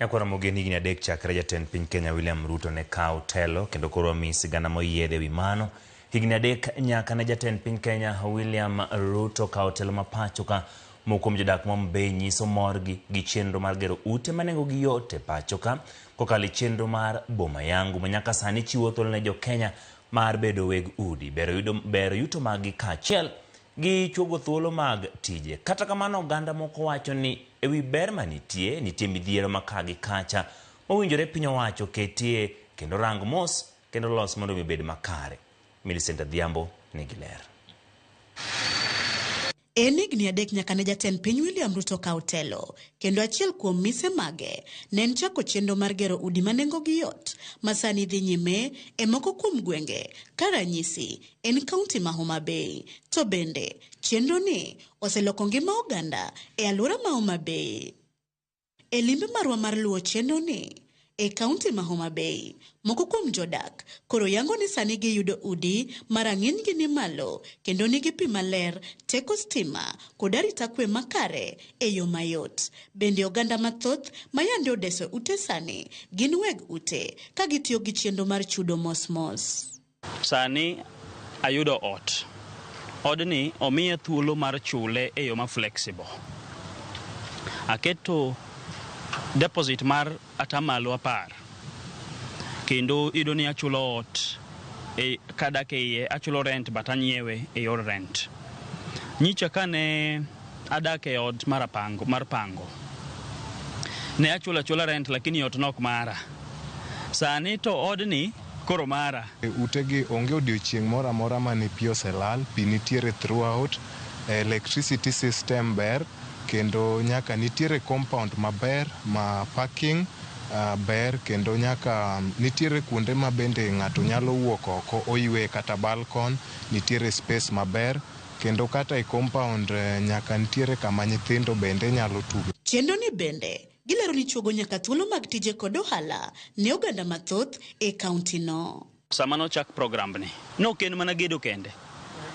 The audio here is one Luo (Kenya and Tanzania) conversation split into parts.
Nyakwar Ramogi en higni adek chakre jatend piny Kenya William Ruto ne kaw telo kendo koro omi sigana moyiedh ewi mano. Higni adek nyaka ne jatend piny Kenya William Ruto kaw telo ma pacho ka moko kuom jodak ma Homa Bay nyiso morgi gi chenro mar gero ute ma nengogi yot e pacho ka kokalo e chenro mar Boma Yangu ma nyaka sani chiwo thuolo ne jo Kenya mar bedo weg udi, bero yuto maggi kaachiel gi chuogo thuolo mag tije. Kata kamano oganda moko wacho ni ewi ber manitie, nitie midhiero ma ka gi kacha mowinjore piny owacho ketie kendo rang mos kendo los mondo mi obed makare. Millicent Adhiambo nigi ler. En higni adek nyaka ne jatend piny William Ruto kaw telo, kendo achiel kuom mise mage ne en chako chenro mar gero udi ma nengogi yot ma sani dhi nyime e moko kuom gwenge ka ranyisi en kaunti ma Homa Bay. To bende chenro ni oseloko ngima oganda e alwora ma Homa Bay. E limbe marwa mar luwo chenro ni e kaunti ma Homa Bay, moko kuom jodak koro yango ni sani giyudo udi ma rang'iny gi ni malo kendo nigi pi maler, teko stima kod arita kwe makare e yo mayot. Bende oganda mathoth ma yande odeso ute sani gin weg ute ka gitiyo gi chenro mar chudo mos mos. Sani ayudo ot. Odni omiya thuolo mar chule e yo ma flexible. Aketo deposit mar atamalo 10. Kendo iyudo ni achulo ot kadak e iye achulo rent but anyiewe e yor rent. Nyicha kane adak e ot mar apango, mar pango, ne achulo achula rent lakini ot nok mara. Sani to odni koro mara. Utegi onge odiochieng' moro amora mane pi oselal, pi nitiere throughout, electricity system ber, kendo nyaka nitiere compound maber ma parking ber, kendo nyaka nitiere kuonde ma bende ng'ato nyalo wuok oko oywe kata balcony, nitiere space maber, kendo kata e compound nyaka nitiere kama nyithindo bende nyalo tugo. Chenro ni bende gilero ni chuogo nyaka thuolo mag tije kod ohala ne oganda mathoth e kaunti no. Sama nochak program ni, nok en mana gedo kende,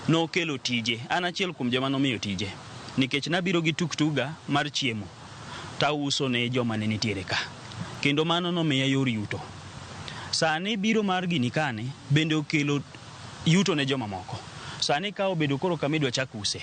nokelo tije. An achiel kuom joma nomiyo tije, nikech nabiro gi tuktuga mar chiemo tauso ne joma ne nitiere ka, kendo mano nomiya yor yuto. Sani biro mar gini kani bende okelo yuto ne joma moko. Sani ka obedo koro kama idwa chak use,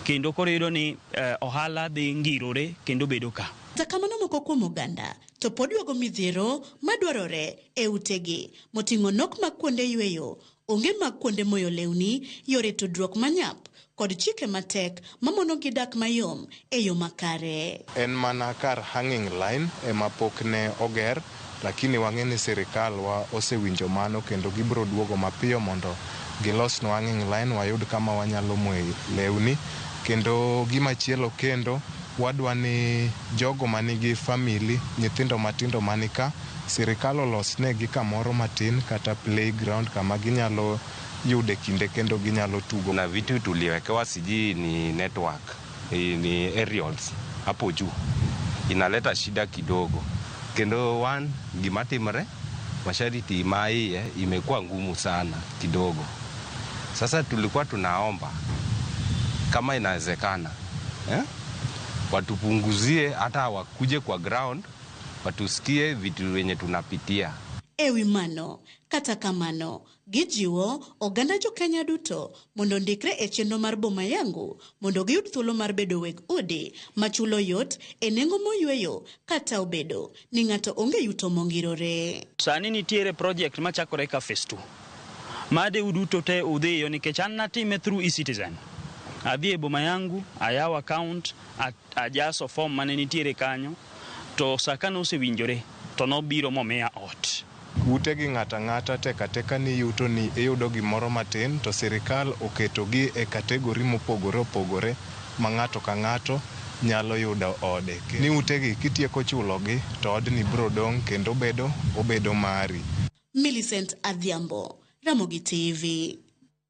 kendo koro iyudo ni ohala dhi ngirore kendo bedo ka. Kata kamano moko kuom oganda to pod ywago midhiero madwarore e utegi moting'o nok mag kuonde yweyo, onge mag kuonde moyo lewni, yore tudruok manyap kod chike matek mamono gi dak mayom e yo makare. En mana kar hanging line ema pok ne oger, lakini wang'e ni sirikal wa osewinjo mano kendo gibiro duogo mapiyo mondo gilosnwa hanging line wayud kama wanyalo moye lewni. Kendo gimachielo kendo wadwa ni jogo manigi family, nyithindo matindo manika, sirikal olosnegi kamoro matin kata playground kama ginyalo yude kinde kendo ginyalo tugo. Na vitu tuliwekewa sijui ni network, ni aerials hapo juu inaleta shida kidogo. Kendo one gima timore masharti ma iye imekuwa ngumu sana kidogo. Sasa tulikuwa tunaomba kama inawezekana, watupunguzie hata wakuje kwa ground watusikie vitu wenye tunapitia. Ewi mano, kata kamano, gijiwo oganda jo Kenya duto mondo ndikre e chenro mar Boma Yangu mondo giyud thuolo mar bedo weg udi machulo yot e nengo moyweyo kata obedo ni ng'ato onge yuto mongirore. Sani nitiere project machakore ka phase 2. Made uduto te udhiyo nikech an natime through eCitizen. Adhi e Boma Yangu, ayawo account, ajaso form mane nitiere kanyo, to sa ka nosewinjore to nobiro momiya ot. Utegi ng'ato ang'ata tek ateka ni yuto ni iyudo gimoro matin to sirikal oketogi e kategori mopogore opogore ma ng'ato ka ng'ato nyalo yudo ode. Ni utegi kitieko chulogi to odni biro dong' kendo obedo mari. Millicent Adhiambo, Ramogi TV.